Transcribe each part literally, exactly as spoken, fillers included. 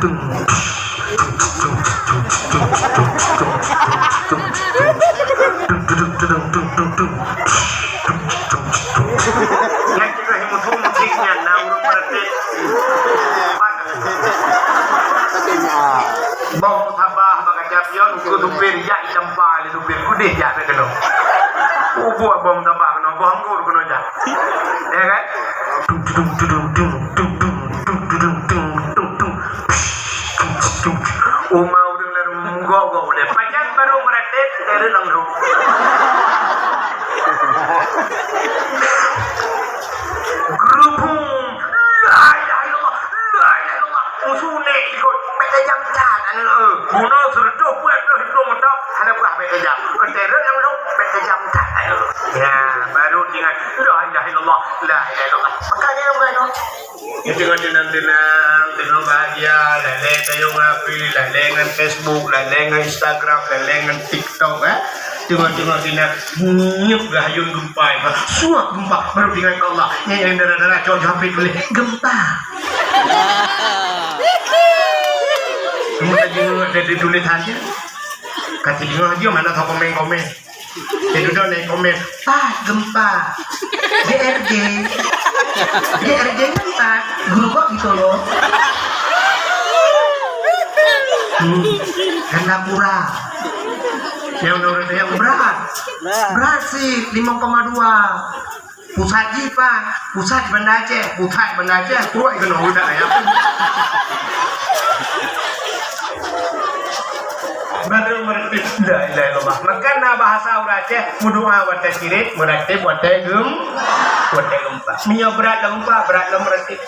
Nyan cit lagèe musuh-musuh nyan na ureueng meureutek. Bang sabar bak kaca pion, ukeue supir jak itampa lé supir kudeh jak bèk keunoe. Ubak bang sabar keunoe, bang anggur keunoe jak. Ya kan? Tung, tung, tung. Uma ureueng lalu meugoe-goe ulèe. Pajan barô meuratéb, teureun langsông. Geurubung. La ilaha illallah. La ilaha illallah. Musuh nèk ikot. Bèk tajam that aneuk, eh. Bunoe seureutôh peuet ploh hidung meutok, hana peugah bèk tajam. Kon teureun langsông, bèk tajam that aneuk. Ya, baru ingat. La ilaha illallah. La ilaha illallah. Maka dia bukan tu. Teungoh teunang-teunang, teungoh bahagia, lalè tayong H P, lalè ngon Facebook, lalè ngon Instagram, lalè ngon TikTok, eh. Teungoh-teungoh teunang, nyup geuhayôn geumpa, eh. Suak geumpa, baru teuingat keu Allah. Nyan nyang dara-dara cok H P tuléh, "Geumpa." Kamoe ka jeuet, ka teutuléh that nyan. Ka teudeungoe jih mana ka komen-komen. Jadi udah naik komen, "Pat geumpa." G R G. G R G nyan pat, geurugoe gitu loh. Hmm. Gandapura. Yang menurut saya berat. Berat sih, lima koma dua. Pusat jih pat, pusat Banda Aceh, pusat Banda Aceh, kuat keunoe budak ayam. Baru meuratéb, la ilaha illallah. Maka na bahasa ureueng Aceh, meudoa watèe kirét, meuratéb watèe geum-, watèe geumpa. Meunyoe brat lam geumpa, brat lam meuratéb.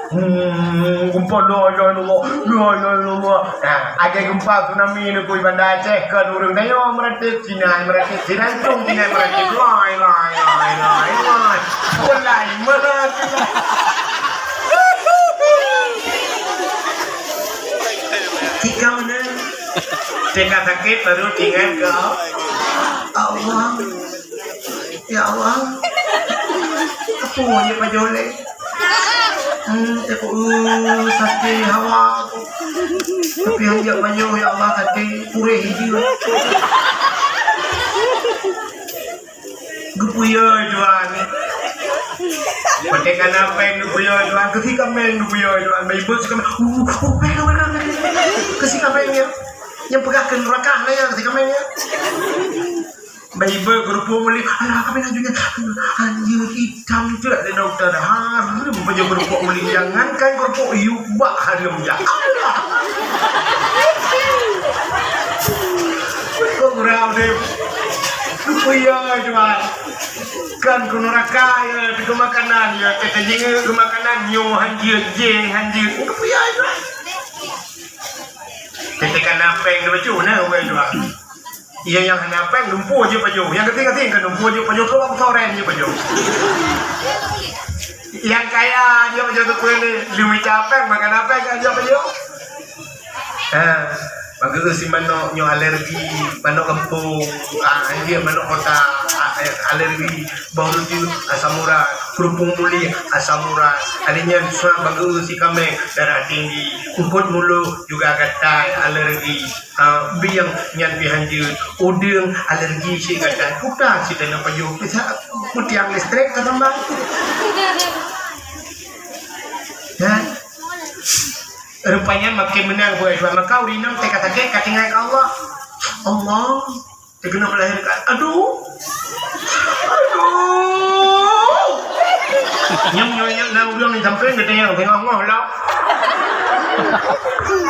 Hmm, geumpa la ilaha illallah, la ilaha illallah. Nah, akhé geumpa tsunami neukui Banda Aceh, kon ureueng Dayo meuratéb, Cina meuratéb, Cina Tung, Cina meuratéb. Lai, lai, lai, lai, lai. Kon lai, meuratéb. Jika mana? Teuka sakét baru teuingat keu Allah. Ya Allah. Apa yang pajoh lé? Hmm, aku, uh, sakét hawa aku. Tapi hanya banyak, ya Allah, sakét kureh je. Geupuyoe Tuhan. Pakai kana peng geupuyoe Tuhan. Keusi kameng geupuyoe Tuhan. Bayi bos kameng. Uh, uh, peng, peng, peng, peng. Keusi kameng ya. Yang peugah ke neraka lah ya, keusi kameng ya. Bak iba keurupuk mulit, alah, kami nak jual. Anjing hitam tu ada doktor. Harum baju keurupuk mulit. Jangankan keurupuk, yue bak harum ya. Allah. Kok kurang deh. Lupa ya, cuma kan keu neraka ya, itu makanan ya. Kita jingeu keu makanan nyoe hanjeuet, jeng hanjeuet. Lupa ya, cuma. Ketika napeng tu lucu, nah, orang jual. Iya, nyang hana pèng, lumpur jih pajoh. Nyang geuting-geuting kan lumpur jih pajoh, tu aku soren jih pajoh. Nyang kaya jih pajoh tu pun ni, lui capek, makan apa kan jih pajoh. Ha, bagi si manok nyoe alergi, manok kampung, ah, dia manok kota, ah, eh, alergi, bau lucu, asam urat, kerupuk mulit, asam urat, ada nyan suap bagi si kameng, darah tinggi, ukut mulut juga gatal, alergi. Ah, bieng nyan pih hanjeuet, udeueng alergi cit gatal, puta cit dalam pajoh, bisa putiang listrik ka tambah. Ya. Rupanya makin meunan buet, maka ureueng inong teuka sakét ka tinggai keu Allah. Allah, teukeunong melahirkan. Aduh. Aduh. Nyang nyoe nyang na ureueng di sampéng geutanyoe teungoh ngoh lom.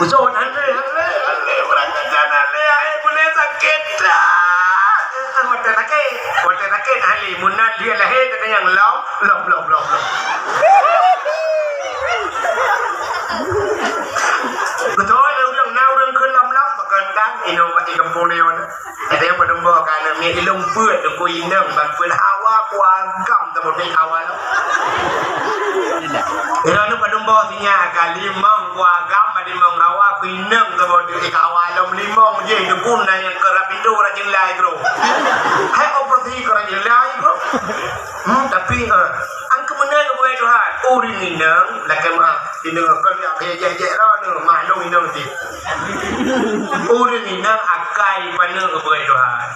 Usôn, alé, alé, alé, ureueng kajan alé, ai, boleh sakét dah. Ah, watèe sakét, watèe sakét alé, mun na dia lahé, geutanyoe lom, lom, lom, lom, lom. Beutôi, ureueng na ureueng kheun lom-lom, pakon dang, inong bak di gampông nyoe. Ada nyang padum boh ka aneuk miet ilong peuet, teungku inong, ban peuet hawa, ku agam teumeubiet hawa lom. Ira nu padum boh sinya ka limong, ku agam, ban limong hawa, ku inong teumeubiet hawa lom limong, jih teungku na nyang keurap pintoe rajin lai, bro. Hai operasi keu rajin lai, bro. Hmm, tapi, eh, an keumeunai keu Tuhan. Ureueng inong lakèe meu'ah, inong kon jak keu jek-jek droeneuh, maklum inong cit. Ureueng inong akai paneuk keu peue Tuhan.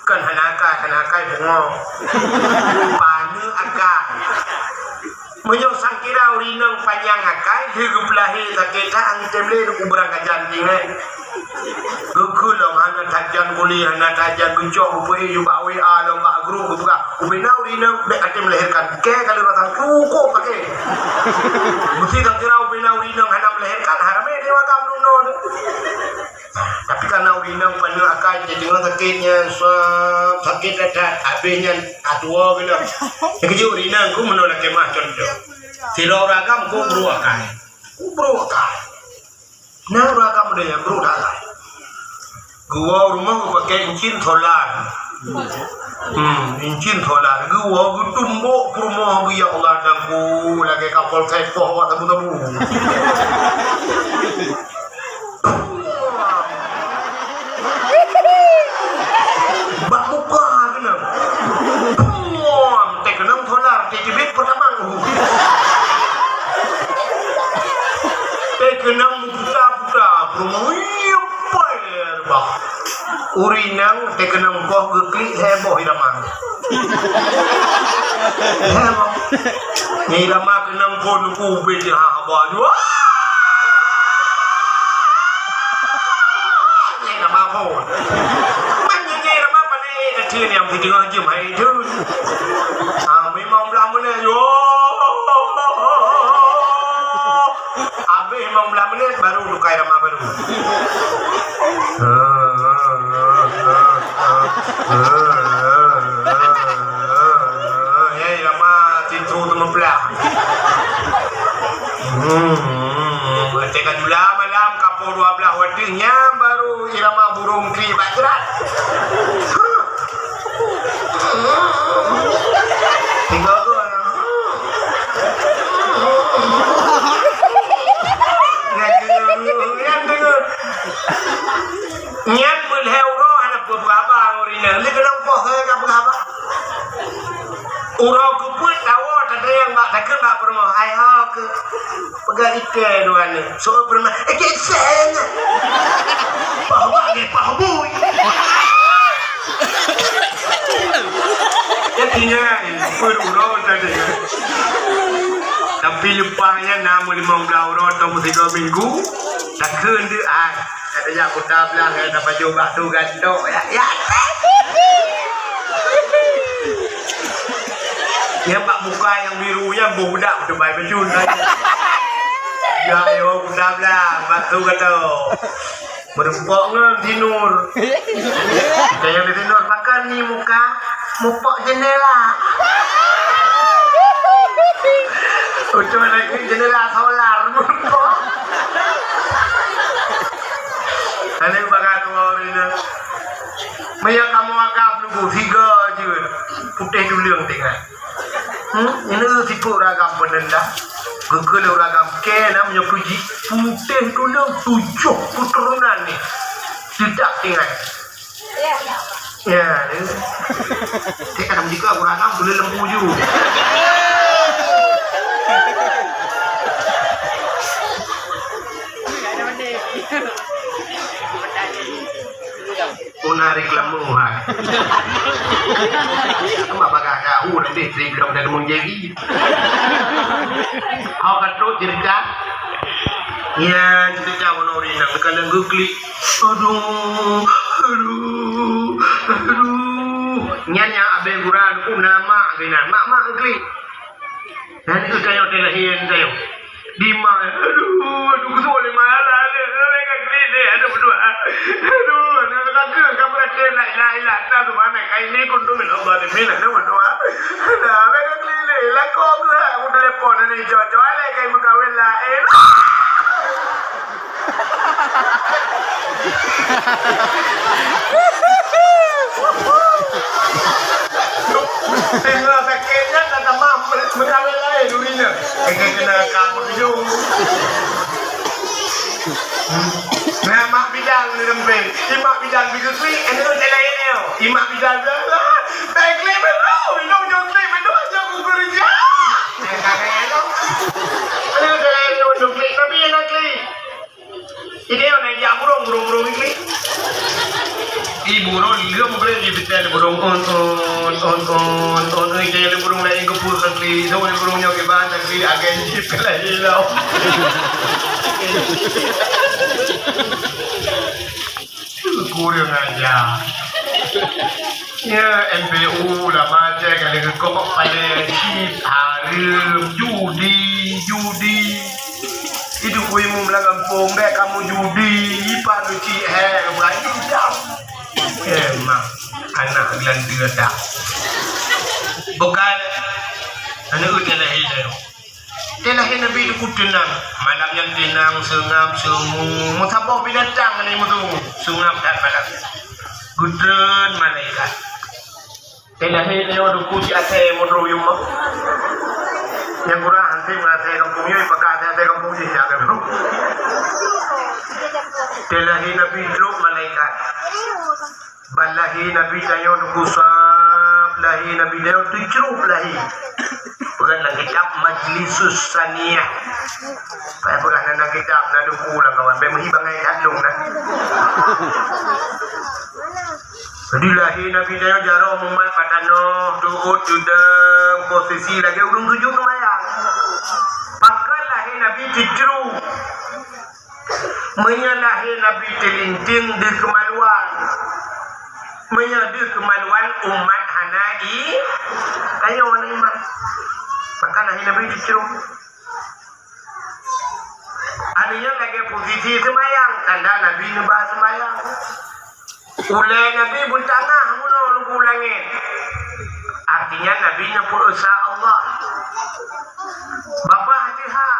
Kon hana akai, hana akai pungo. Paneuk akai. Meunyoe sangkira ureueng inong panyang akai, lheueh geupeulahé sakét that, han tem lé kubrang kajan tinggai. Geukheun lom hana that jan kuliah, hana that jan geucok, geupeuék bak W A lom bak grup geupeugah, "Ubena ureueng inong bèk até melahirkan." Kèe ka lheueh rasa cukup sakét. Meusti sangkira ubena ureueng inong hana melahirkan, haram eh di makam dunoe. Tapi kana ureueng inong paneuk akai, teungoh sakét nyan, suap, sakét that-that, abéh nyan atuwoe keunoe. Nyang keujeuet ureueng inong ku meunoe lakèe meu'ah contoh. Sidroe ureueng agam ku brôk akai. Ku brôk akai. Na ureueng agam deh nyang brôk that akai. Geuwoe rumoh geupakèk incin solar. Hmm, incin solar. Geuwoe geutumbok peurumoh geuh, ya Allah, dan ku lagèe kapol sepoh awak sabu-sabu. Bak muka keunoe. Puam, teukeunong solar, teukeubit peutamang. Teukeunong meuputa-puta, peurumoh, iya, payah bah. Ureueng inong teukeunong boh geuklik heboh irama. Heboh. Nyang irama keunong phôn ku ubé teuhah haba. Wah! Nyang irama phôn. Man nyang irama pané keucil nyang peuteungoh jeuem hai jeuet. Ah, memang blah menit. Wah! Abéh limong blah menit baru tukai rama baru. Hei, rama situ teumeuplah. Hmm, teuka jula malam, kapoh dua blah watèe nyan baru irama burông kri bak jrat. Tiga orang. Nyan deungon, nyan deungon. Nyan meulhèe uroe hana peue-peue haba ngon ureueng inong. Lé keunong poh sagai ka peugah haba. Uroe keupeuet tawoe tatanyong bak, takheun bak peurumoh, "Hai ho keuh." Peugah ikèe dua nyoe. Soe peurumoh, "Eh, kèe seng." Paih bak lé paih bui. Ya, tinggai, peuet uroe tadi. Tapi leupah nyan na meulimong blah uroe atau meusigoe minggu, takheun deuh ai. Kata jak kuta blang, kata pajoh bak tu gantok. Ya, ya. Nyang bak muka nyang biru nyan boh budak beuteubai bacut. Ya, ayo kuta blang, bak tu kata. Meureumpok ngon Sinur. Kaya Sinur, pakon ni muka? Mupok jeundela. Ucok lagèe jeundela solar, mupok. Lalu bagaimana ureueng nyan? Meunyo kamoe agam lugu, sigoe jeuet. Putéh tuleueng tinggai. Hmm, ini sipok ragam peunendang. Geukheun lé uragam kèe na meunyoe peuji putéh tuleueng tujoh keuturonan ni. Tidak tinggai. Ya, ni. Saya kadang juga uragam boleh lembu ju. Una reklame hai. Cuma bagah tahu nanti seribu dong dan menjadi. Hau katu cerita. Ya, cerita wono rinang kalau geuklik. Aduh, aduh, aduh. Nyan nyang abéh gura aku nama geunan. Mak-mak geuklik. Dan itu kayo teh lahir kayo. Di ma, aduh, aduh, kesulitan malah, aduh, aduh, aduh, aduh, aduh, aduh, aduh, aduh, kamu kata la ilaha illallah, subhanaka inni kuntu minaz zalimin, aduh, aduh, aduh, aduh, aduh, keliling, lakon pula, aku telepon, ada cocok, ada kain berkahwin lain. Tengah sakit nyan dah tamah meugawé laén ureueng nyan. Kena, kena ka beujeuet. Nah, mak bidan ni lembeng. Si mak bidan begitu, ini tu jalan ini. Si mak bidan bilang, "Bèk klik baru, ilong jong klik baru, jong kukeureuja." Nah, ka kaya tu. Idéh nyan jak burông, burông-burông iklik. Ih, burông lheueh meugreb jipeutèe lé burông, on, on, on, on, on, on, jai lé burông laén geupeu ka klik, soe lé burông nyoe kiban ka klik, agen jih ka lahé lom. Kurang ajar. Ya, M P U lah macam kali kekok pada cit, haram, judi, judi. Itu ku imum lam gampông, bèk kamu judi, ipat tu cit, eh, berani dah. Emang, anak gelandia dah. Bukan, anak udah lahir dah. Teulahé Nabi Teungku teunang. Malam nyan teunang, seungab, seumu. Meusaboh binatang nyan meuteumé. Seungab that malam nyan. Geutreun malaikat. Teulahé nyoe Teungku cit asèe meudroe yum mah. Nyang kurang hantom asèe gampông nyoe, pakai asèe-asèe gampông jih jak keudroe. Teulahé Nabi trok malaikat. Ban lahé Nabi tanyoe Teungku sab, lahé Nabi tanyoe teucrub lahé. Peugah lam kitab Majlisus Saniyah. Payah peugah nan, nan kitab na Teungku lam kawan. Bèk meuhi bangai that lôn na. Jadi lahé Nabi tanyoe jaroe mumat bak tanoh, teuôt, teudong, posisi lagèe ureueng sujud seumayang. Pakon lahé Nabi teucrub. Meunyoe lahé Nabi teulinting deuh keumaluan. Meunyoe deuh keumaluan umat hana i, tanyoe hana iman. Maka lahé Nabi teucrub. Aneuk nyan lagèe posisi seumayang, tanda Nabi neuba seumayang. Ulèe Nabi beutangah bunoe lubuk langèt. Artinya Nabi neupeu-Esa Allah. Babah teuhah.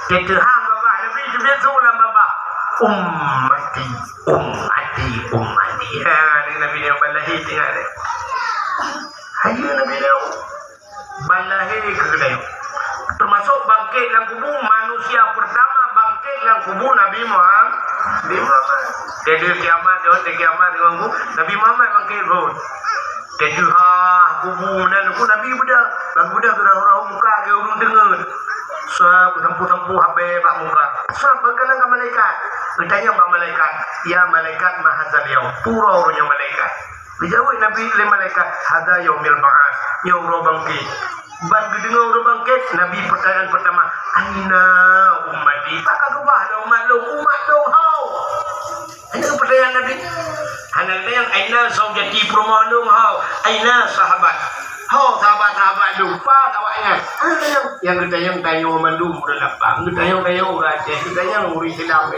Teuhah babah Nabi teubiet su lam babah. Ummati, ummati, ummati. Ha, ni Nabi nyoe ban lahé teuhah. Hayeue Nabi nyoe. Ban lahé keu geutanyoe. Teumasok bangkét lam kubu, manusia peurtama bangkét lam kubu Nabi Muham-, Nabi Muhammad. Jadi kiamat, jaweueb di kiamat deungon kubu, Nabi Muhammad bangkét phôn. Teuhah kubu meunan kubu Nabi beudôh. Bak beudôh geurhah-rhah muka geu ureueng deungon. Sa beusampoe-sampoe habéh bak muka. Sa beukalon keu malaikat. Geutanyong bak malaikat, "Ya malaikat, ma hadzal yaum?" Peue uroe nyoe malaikat? Geujaweueb Nabi lé malaikat, "Hadza yaumil ba'ats, nyoe uroe bangkét." Ban geudeungoe uroe bangkét, Nabi peutanyaan peurtama, "Aina ummati?" Pakon ka geubah lé umat lôn, umat lôn ho? Hana peutanyaan Nabi. Hana geutanyong, "Aina zaujati?" Peurumoh lôn ho? "Aina sahabat?" Ho sahabat-sahabat lôn? Pat awaknyan? Hana geutanyong. Nyang geutanyong, tanyong mandum ureueng lapang. Geutanyong, tanyong ureueng Aceh. Geutanyong ureueng Islam.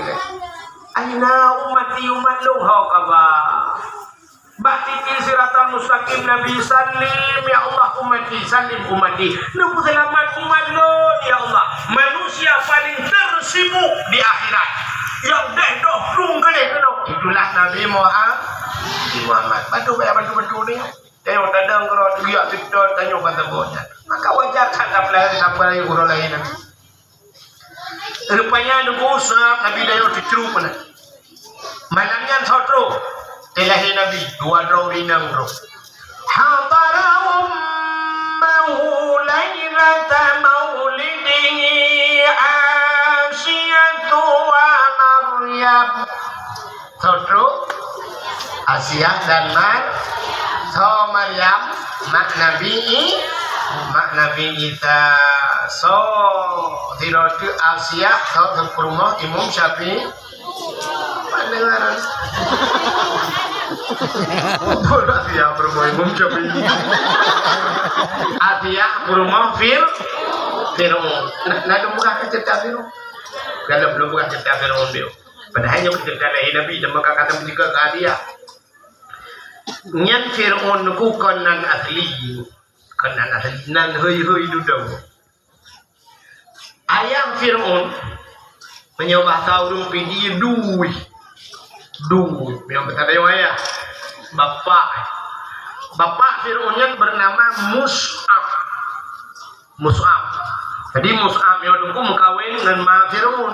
"Aina ummati?" Umat lôn ho ka ba? Bak titik Siratal Mustaqim Nabi, "Sallim ya Allah ummati, sallim ummati." Neupeuseulamat umat lôn ya Allah. Manusia paling tersibuk di akhirat. Nyang deh doh plueng keuléh keunoe. Itulah Nabi Muha-, Muhammad. Bantu, bantu, bantu ni. Tanyong tadong keudroe, geujak seutôt, tanyong ban saboh nyan. Maka wajar that tapeulahé, tapeulahé uroe lahé Nabi. Rupanya Nabi Musa, Nabi Dayang teucrub meunan. Malam nyan soe trok? Teulahé Nabi, dua droe inong trok. Hadara ummahu lailata maulidihi Asiyatu wa Maryam. Soe trok? Asiah dan Mar-, soe Maryam, mak Nabi I-, mak Nabi Isa. Soe sidroe teuk Asiah, soe teuk peurumoh Imam Syafi'i. Pandangan. Bukan Asiah peurumoh Imam Syafi'i. Asiah peurumoh Fir-, Fir'aun. Nah, nah, lôn peugah keu cerita Fir'aun. Kalau belum peugah cerita Fir'aun dia. Padahai nyoe keutika lahé Nabi, teuma ka kata meunyoe ka dia. Nyan Fir'aun nyoe kon nan asli. Kon nan asli, nan hôi-hôi dudoe. Ayah Fir'aun, meunyoe bahasa ureueng Pidie, dui. Dui. Meunyoe bahasa Melayu ayah. Bapak. Bapak Fir'aun nyan bernama Mus'ab. Mus'ab. Jadi Mus'ab nyoe teungku meukawen ngon ma Fir'aun.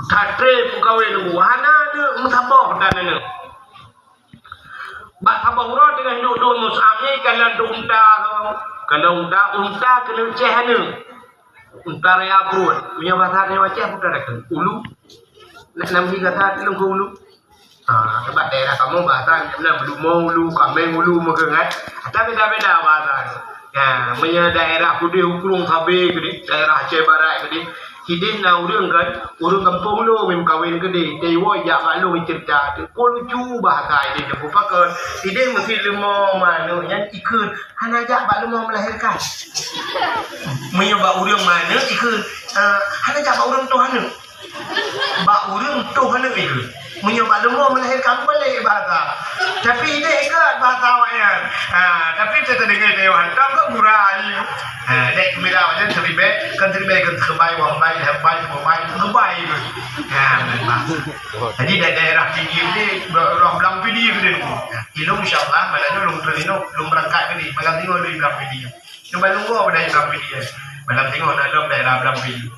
That treb meukawen teungku, hana aneuk, meusaboh that aneuk. Bak saboh uroe teungoh duek-duek Mus'ab nyoe kalon unta, kalon unta, unta keuneuk céh aneuk. Unta raya pruet. Meunyoe bahasa Aceh unta raya ulu. Nak, nak meuhi gata lôn keu ulu. Ha, sebab daerah kamoe bahasa na beulumoe ulu, kameng ulu, meukeungat. Ata beda-beda bahasa. Ha, meunyoe daerah keudeh u Krueng Sabe keudeh, daerah Aceh Barat keudeh, sideh na ureueng kan, ureueng gampông lôn meukawen keudeh, teuiwoe jak bak lôn cerita, teupeue lucu bahasa ideh teupeue pakon. Ideh meusi leumo manök nyan ikheun, hana jak bak leumo melahirkan. Meunyoe bak ureueng manök ikheun, eh, hana jak bak ureueng toh aneuëk. Bak ureueng toh aneuëk ikheun. Meunyoe bak leumo melahirkan balek bahasa. Tapi ideh ikheun bahasa awaknyan. Ha, tapi teudeungoe teuh hantom keu gura ayue. Ha, dek gembira awaknyan teuribèe, kan teuribèe kan teukebai, wang bai, lhèe bai, dua bai, teukebai tu. Ha, memang. Jadi da-, daerah tinggi ni, roh blang pidi keudeh. Ha, ilong insya Allah, malam ni lôn teurinok, lôn berangkat tadi. Malam ni lôn blang pidi. Cuba lôn go dari blang pidi. Malam tengok na lom daerah blang pidi.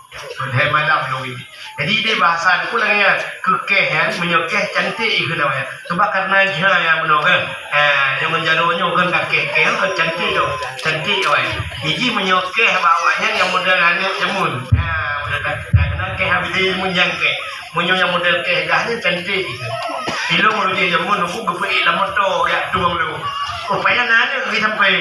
Hai malam lôn ini. Jadi ideh bahasa tu pun lagèe nyan, keu kèh nyan, meunyoe kèh cantik ikheun awaknyan. Sebab karena jiha nyang bunoe kan. Ha, nyang meunjaroe nyoe kan ka kèh, kèh kan cantik tu. Cantik awaknyan. Jadi meunyoe kèh bak awaknyan nyang model aneuëk jameun. Ha, model kan. Ha, keunan kèh habéh jameun nyang kèh. Meunyoe nyang model kèh gah nyan cantik ikheun. Ilong lôn jih jameun, aku geupeuék lam moto jak tueng lôn. Oh, payah na aneuëk lagi sampai.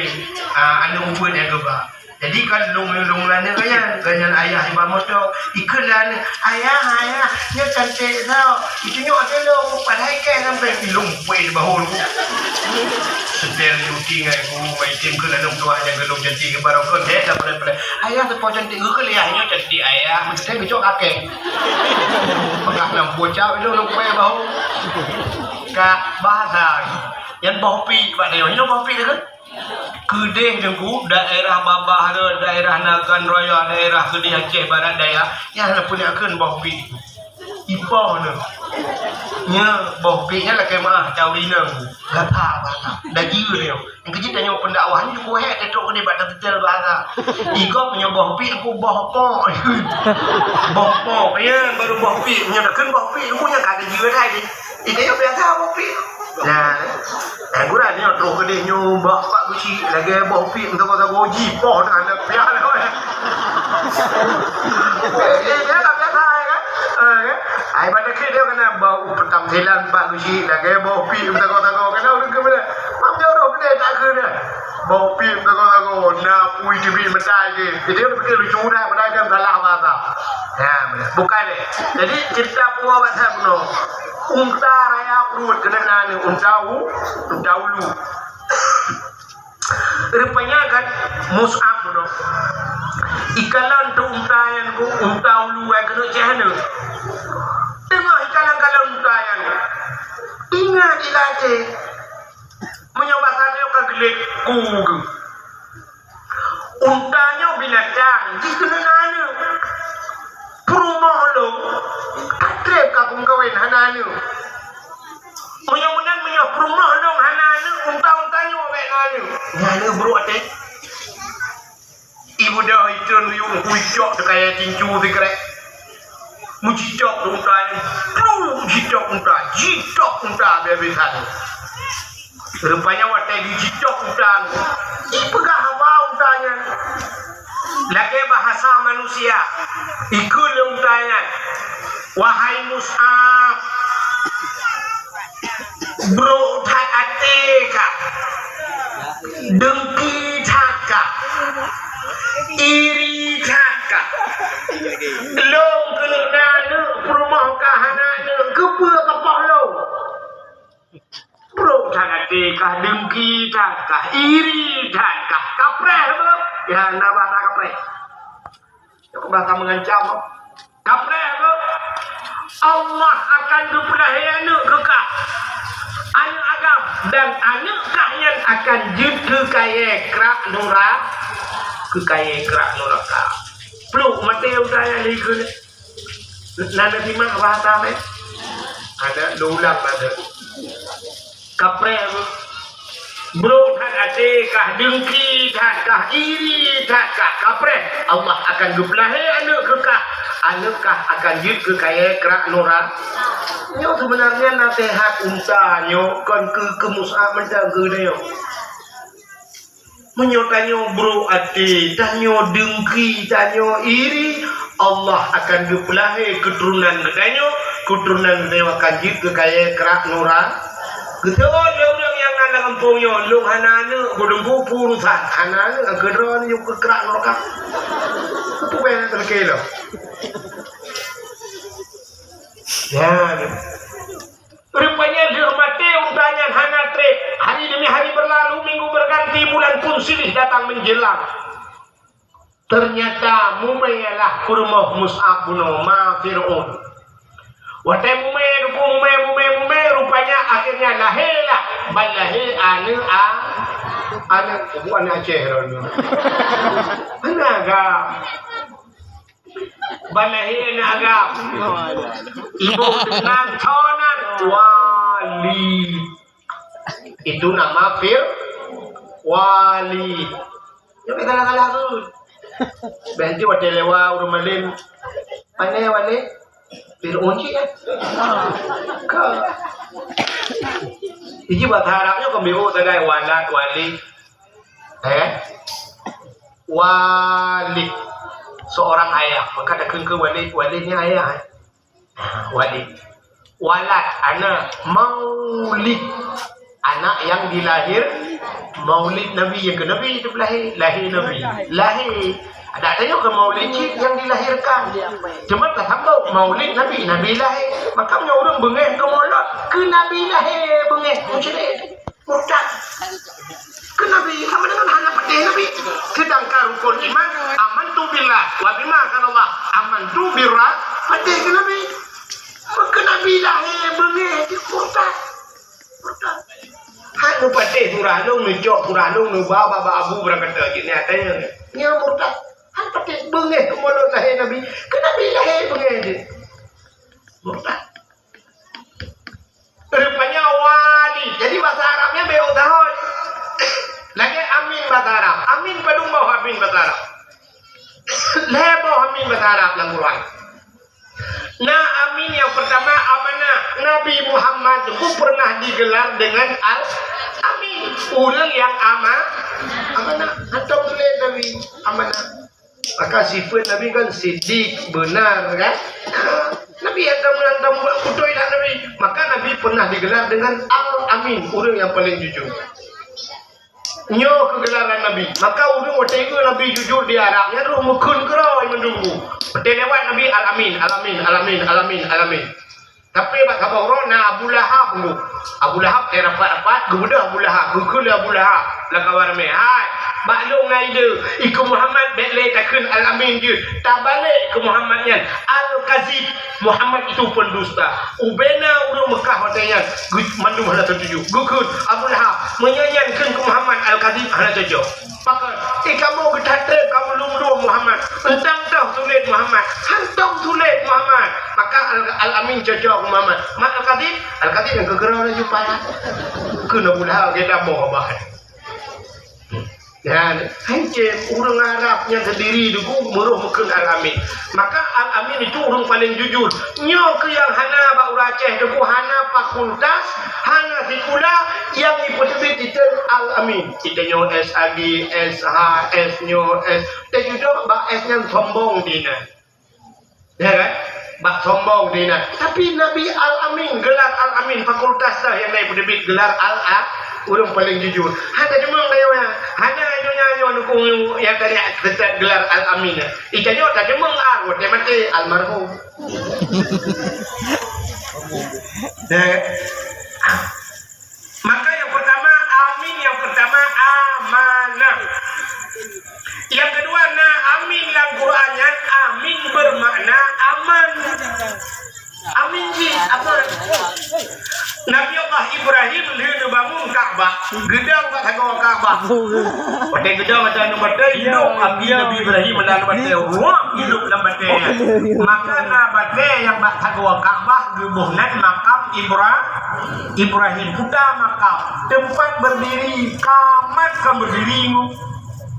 Ha, aneuëk ubeut nyang geuba. Jadi kan lôn, lôn nyan gaya, gaya ayah iba moto, ikheun lé aneuëk, "Ayah, ayah, nyoe cantik tau. Itunyok até lôn, padahai kèh sampai ilong pue di bahu lôn." Setel nyuti ngai guru, mai tim keu lalu tuan nyang gelong cantik ke baru kon, deh, dah pernah-pernah. "Ayah, teupo cantik, geukheun lé ayah, nyoe cantik ayah, meusti geucok kakek." Peugah lam bocah ilong lôn pue bahu. Ka bahasa, nyan boh pi bak nyoe, nyoe boh pi kan? Keudeh Teungku, daerah babah rot, daerah Nagan Raya, daerah keudeh Aceh Barat Daya, nyan hana peuneuk kheun boh pik. Ipoh nyoe. Nyoe boh pik nyan lakèe meuah, cawi nyoe. Gata bata. Daging nyoe. Nyang keujeuet tanyoe pendakwah nyoe cukup hèk, teutrok keudeh bak teutel bahasa. Igop nyoe boh pik, aku boh po. Boh po. Ya, baru boh pik. Nyoe dah kheun boh pik, aku nyoe ka daging dai. Ide nyoe biasa boh pik. Nah, eh, gura nyoe troh keudeh nyoe bak Pak Guci lagèe boh pik meusagoe-sagoe jipoh na, na piah na. Eh, eh, biasa, biasa, eh, kan? Eh, kan? Ai, pada keu dia kena bau petamsilan Pak Guci lagèe boh pik meusagoe-sagoe. Kena ureueng keu bela. Mam joroh keudeh tak keu dia. Boh pik meusagoe-sagoe, na pui teubiet meutai jih. Jadi, dia pikir lucu dah, padahal kan salah bahasa. Ya, betul. Bukan deh. Jadi, cerita pua bahasa kuno. Unta raya pruet keuneuk na aneuëk, unta u-, unta ulu. Rupanya kan Mus'ab bunoe. Ikalon tu unta nyan ku, unta ulu ai keuneuk ceh aneuëk. Teungoh ikalon-kalon unta nyan ku. Ingat ilacé. Meunyoe basa nyoe ka geulet ku geuh. Unta nyoe binatang, jih keuneuk na aneuëk. Peurumoh lôn, ka trép ka kumeukawen hana aneuëk. Meunyoe meunan, meunyoe peurumoh lôn hana aneuëk, unta-unta nyoe bèk na aneuëk. Nyan aneuëk brok até. Ibu dah itu yue kucok teuka ya cincu sikrek. Meucicok unta nyan, plueng jicok unta, jicok unta habéh-habéh that. Rupanya watèe jicok unta, ipeugah haba unta nyan. Lagèe bahasa manusia, ikheun lé unta nyan, "Wahai Mus'ab, brok that até kah, deungki that kah, iri that kah. Lôn keuneuk na aneuëk, peurumoh kah hana aneuëk, keupeue keu poh lôn? Brok that até kah, deungki that kah, iri that kah, kapreh beuh." Ya, na bahasa kapreh. Itu bahasa mengancam. Kapreh beuh. Allah akan geupeulahé aneuëk keu kah. Aneuëk agam, dan aneuëk kah nyan akan jeuet keu kayèe krak nura-, keu kayèe krak nuraka. Pluek maté utai lé keu Na neusimak bahasa meh? Ada, lôn ulang basa. Kapreh. Brok that até kah, deungki that kah, iri that kah, kapreh. Allah akan geupeulahé aneuëk keu kah. Aneuëk kah akan jeuet keu kayèe krak nura-. Nyoe seubeunarnya naseuhat unta nyoe kon keu, keu Mus'ab mantong keu nyoe. Meunyoe tanyoe brok até, tanyoe dengki, tanyoe iri, Allah akan geupeulahé keuturonan geutanyoe, keuturonan geutanyoe akan jeuet keu kayée krak nura-. Geuteuôn lé ureuëng nyang na lam gampông nyoe, lôn hana aneuëk, beudungku peurusan, hana aneuëk, keudroe nyoe keu krak nuraka. Peue bèe na teuleuké lom? Ya, ni. Rupanya dihormati unta nyan hana trép. Hari demi hari berlalu, minggu berganti, bulan pun silih datang menjelang. Ternyata mumé ialah peurumoh Mus'ab bin Umair, Fir'aun. Watée mumé, duku mumé, mumé, mumé, rupanya akhirnya lahé lah. Ban lahé aneuëk a-, aneuëk, bukan Aceh, aneuëk agam. Ban lahé aneuëk agam. Iboh teunan, tho nan, Walid. Itu nama Fir-, Walid. Nyoe salah-salah tu. Bèk watée lewat ureuëng malém. Pane Walid? Fir'aun cit, ya? Ka. Iji bahasa Arab nyoe keumbiyeu sagai Walad, Walid. Eh? Walid. Seorang ayah. Maka takheun keu Walid, Walid nyan ayah, eh? Walid. Walad, anak. Maulid, anak yang dilahir. Maulid Nabi, nyang keu Nabi itu lahé. Lahé Nabi. Lahé. Ada tanya ke maulid cit yang dilahirkan. Cuma tak sambung maulid Nabi, Nabi lahé. Maka meunyoe ureuëng beungéh keu maulid, keu Nabi lahé beungéh. Musyrik. Murtad. Keu Nabi sama dengan hana patéh Nabi. Sedangkan rukun iman, amantu billah wa bima anzalallah. Amantu birra-, patéh keu Nabi. Maka Nabi lahé beungéh di murtad. Murtad. Hai mupatéh surah lôn, neucok surah lôn, neuba bak Abu Bakar jih ni atanya. Nya murtad. Hai patéh beungéh keu maulid lahé Nabi. Keu Nabi lahé beungéh jih. Murtad. Rupanya Walid. Jadi bahasa Arabnya beu tahun. Lagée amin bahasa Arab. Amin padum boh amin bahasa Arab. Lhée boh amin bahasa Arab lam Quran. Nah, amin yang pertama amanah. Nabi Muhammad itu pernah digelar dengan Al-Amin. Ureuëng nyang ama-, amanah. Hantom tuléh Nabi amanah. Maka sifat Nabi kan sidik, benar kan? Nabi hantom, hantom buat beutôi lah Nabi. Maka Nabi pernah digelar dengan Al-Amin, ureuëng nyang paling jujur. Nyoe keugelaran Nabi. Maka ureuëng watée Nabi jujur di Arab, nyan roh meukheun keudroe mandum. Watée lewat Nabi Al-Amin, Al-Amin, Al-Amin, Al-Amin, Al-Amin. Tapi bak saboh uroe na Abu Lahab dulu. Abu Lahab, eh, rapat-rapat, geubeudôh Abu Lahab, geukheun lé Abu Lahab lam kawan ramé, "Hai, bak lôn na ide, i keu Muhammad bèk lé takheun Al-Amin jeuet, tabalek keu Muhammad nyan Al-Kazib, Muhammad itu pendusta." Ubena ureuëng Meukah watée nyan, geu-, mandum hana tatuju. Geukheun Abu Lahab, "Meunyoe nyan kheun keu Muhammad Al-Kazib, hana cocok." Pakon, eh, kamoe geutatreb kamoe lom-lom Muhammad. Eutang toh tuléh Muhammad. Hantom tuléh Muhammad. Maka Al-, Al-Amin cocok Muhammad. Mak Al-Kazib, Al-Kazib nyang keugeurau laju payah. Keu na bulah kita boh bah. Ya, hancem ureuëng Arab nyang keudiri dulu meurôh meukheun Al-Amin. Maka Al-Amin itu ureuëng paling jujur. Nyoe keuh nyang hana bak ureuëng Aceh dulu hana fakultas, hana sikula nyang ipeuteubiet titén Al-Amin. Kita nyoe S A G, S H, S nyoe, S. Teujudoe bak S nyan sombong dina. Ya kan? Bak sombong dina. Tapi Nabi Al-Amin, gelar Al-Amin, fakultas lah nyang na ipeuteubiet gelar Al-A-, ureuëng paling jujur. Hana jumeng dayah. Hana nyonya nyoe nukung nyang tadi tetap gelar Al-Amin. Ika nyoe tajumeng ah, watée maté almarhum. Eh. Maka yang pertama, amin yang pertama amanah. Yang kedua, na amin lam Quran nyan, amin bermakna aman. Amin jih, aman. Nabi Allah Ibrahim lheueh neubangun Ka'bah, geudong bak sagoe Ka'bah. Watée geudong ata aneuk batée, hidup api Nabi Ibrahim lam batée, ruah hidup lam batée. Maka na batée nyang bak sagoe Ka'bah geuboh nan makam Ibra-, Ibrahim. Peue makam, tempat berdiri, kamat kan berdiri.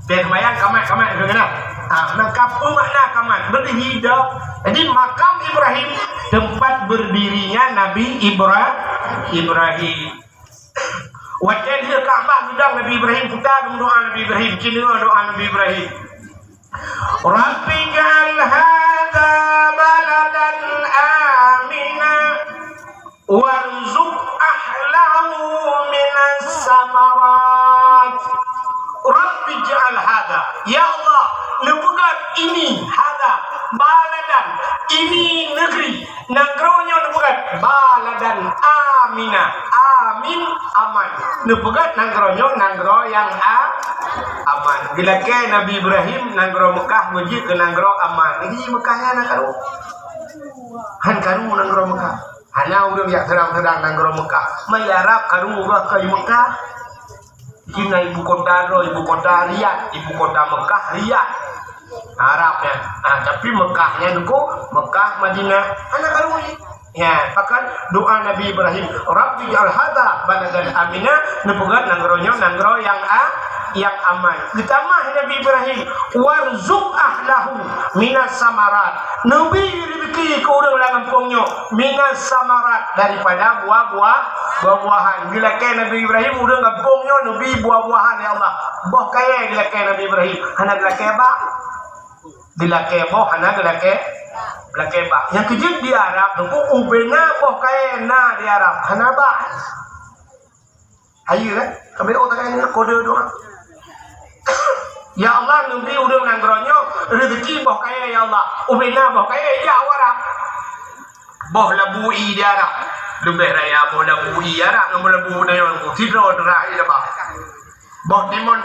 Teuh sembahyang kamat, kamat keu keunan. Ah, maka peue makna kamat? Berdiri dah. Jadi makam Ibrahim, tempat berdirinya Nabi Ibra-, Ibrahim. Watèe lheueh Ka'bah geudong Nabi Ibrahim, peue geumeudoa Nabi Ibrahim, ci neudoa Nabi Ibrahim. Rabbi ij'al hadza baladan amina warzuq ahlahu minas samarat. Rabbi ij'al hadza, ya Allah, neupeugèt ini, hadza, baladan, ini negeri, nanggroe nyoe neupeugèt baladan amina, amin, aman. Neupeugèt nanggroe nyoe nanggroe nyang a-, aman. Geulakèe Nabi Ibrahim nanggroe Meukah meujeuet keu nanggroe aman. Jadi Meukah nyan hana karu. Han karu nanggroe Meukah. Hana ureueng jak seurang-seurang nanggroe Meukah. Meunyo Arab karu ureueng keu Meukah. Cina ibu kota droe, ibu kota Riyadh, ibu kota Meukah Riyadh. Arab nyan. Ah, tapi Meukah nyan ko, Meukah, Madinah, hana karu lé. Ya, bahkan doa Nabi Ibrahim, "Rabbi ij'al hadza baladan amina," neupeugèt nanggroe nyoe nanggroe nyang a-, nyang aman. Geutamah Nabi Ibrahim, "Warzuq ahlahu minas samarat." Neubi rezeki keu ureueng lam gampông nyoe, minas samarat, daripada buah-buah, buah-buahan. Geulakèe Nabi Ibrahim, ureueng gampông nyoe neubi buah-buahan, ya Allah. Boh kayèe geulakèe Nabi Ibrahim, hana geulakèe bak. Geulakèe boh, hana geulakèe, geulakèe bak. Nyang keujeuet di Arab, teungku, ubena boh kayèe na di Arab, hana bak. Hayeue kan? Kami doa takai ni kode doa. Ya Allah, neubi ureueng nanggroe nyoe rezeki boh kayèe, ya Allah. Ubena boh kayèe, ya Allah. Boh labu ie di Arab. Leubeh raya boh labu ie Arab ngon boh labu nyoe, sidroe teurak ie bah. Boh timon